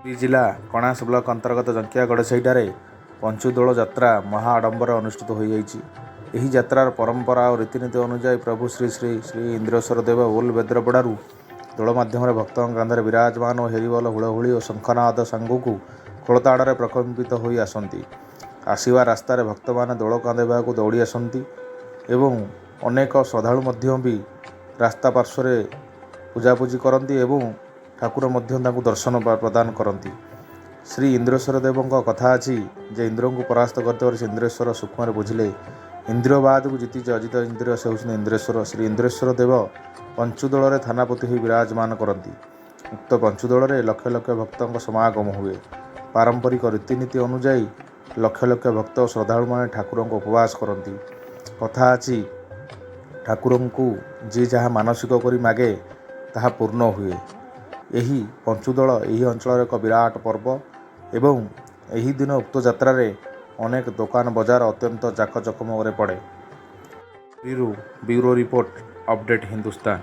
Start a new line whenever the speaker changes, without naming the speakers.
ପୁରୀ ଜିଲ୍ଲା କଣାସ ବ୍ଲକ ଅନ୍ତର୍ଗତ ଜଙ୍କିଆ ଗଡ଼ସାହିଠାରେ ପଞ୍ଚୁଦୋଳ ଯାତ୍ରା ମହା ଆଡ଼ମ୍ବରରେ ଅନୁଷ୍ଠିତ ହୋଇଯାଇଛି। ଏହି ଯାତ୍ରାର ପରମ୍ପରା ଓ ରୀତିନୀତି ଅନୁଯାୟୀ ପ୍ରଭୁ ଶ୍ରୀ ଶ୍ରୀ ଶ୍ରୀ ଇନ୍ଦ୍ରେଶ୍ୱର ଦେବ ବୋଲବେଦ୍ରପଡ଼ାରୁ ଦୋଳ ମାଧ୍ୟମରେ ଭକ୍ତଙ୍କ କାନ୍ଧରେ ବିରାଜମାନ ଓ ହେରିବଲ, ହୁଳହୁଳି ଓ ଶଙ୍ଖନାଦ ସାଙ୍ଗକୁ ଖୋଳତାଡ଼ରେ ପ୍ରକମ୍ପିତ ହୋଇ ଆସନ୍ତି। ଆସିବା ରାସ୍ତାରେ ଭକ୍ତମାନେ ଦୋଳ କାନ୍ଧେଇବାକୁ ଦୌଡ଼ି ଆସନ୍ତି ଏବଂ ଅନେକ ଶ୍ରଦ୍ଧାଳୁ ମଧ୍ୟ ବି ରାସ୍ତା ପାର୍ଶ୍ୱରେ ପୂଜାପୂଜି କରନ୍ତି ଏବଂ ଠାକୁର ମଧ୍ୟ ତାଙ୍କୁ ଦର୍ଶନ ପ୍ରଦାନ କରନ୍ତି। ଶ୍ରୀ ଇନ୍ଦ୍ରେଶ୍ୱର ଦେବଙ୍କ କଥା ଅଛି ଯେ ଇନ୍ଦ୍ରଙ୍କୁ ପରାସ୍ତ କରିଥିବାରୁ ସେ ଇନ୍ଦ୍ରେଶ୍ୱର। ସୂକ୍ଷ୍ମରେ ବୁଝିଲେ ଇନ୍ଦ୍ରିୟବାଦକୁ ଜିତିଛି ଅଜିତ ଇନ୍ଦ୍ରିୟ, ସେ ହେଉଛନ୍ତି ଇନ୍ଦ୍ରେଶ୍ୱର। ଶ୍ରୀ ଇନ୍ଦ୍ରେଶ୍ୱର ଦେବ ପଞ୍ଚୁଦୋଳରେ ଥାନାପତି ହୋଇ ବିରାଜମାନ କରନ୍ତି। ଉକ୍ତ ପଞ୍ଚୁଦୋଳରେ ଲକ୍ଷ ଲକ୍ଷ ଭକ୍ତଙ୍କ ସମାଗମ ହୁଏ। ପାରମ୍ପରିକ ରୀତିନୀତି ଅନୁଯାୟୀ ଲକ୍ଷ ଲକ୍ଷ ଭକ୍ତ ଓ ଶ୍ରଦ୍ଧାଳୁମାନେ ଠାକୁରଙ୍କୁ ଉପବାସ କରନ୍ତି। କଥା ଅଛି, ଠାକୁରଙ୍କୁ ଯିଏ ଯାହା ମାନସିକ କରି ମାଗେ ତାହା ପୂର୍ଣ୍ଣ ହୁଏ। ଏହି ପଞ୍ଚୁଦୋଳ ଏହି ଅଞ୍ଚଳର ଏକ ବିରାଟ ପର୍ବ ଏବଂ ଏହି ଦିନ ଉକ୍ତ ଯାତ୍ରାରେ ଅନେକ ଦୋକାନ ବଜାର ଅତ୍ୟନ୍ତ ଜାକଜମକରେ ପଡ଼େ। ପୁରୀରୁ ବ୍ୟୁରୋ ରିପୋର୍ଟ, ଅପଡେଟ୍ ହିନ୍ଦୁସ୍ତାନ।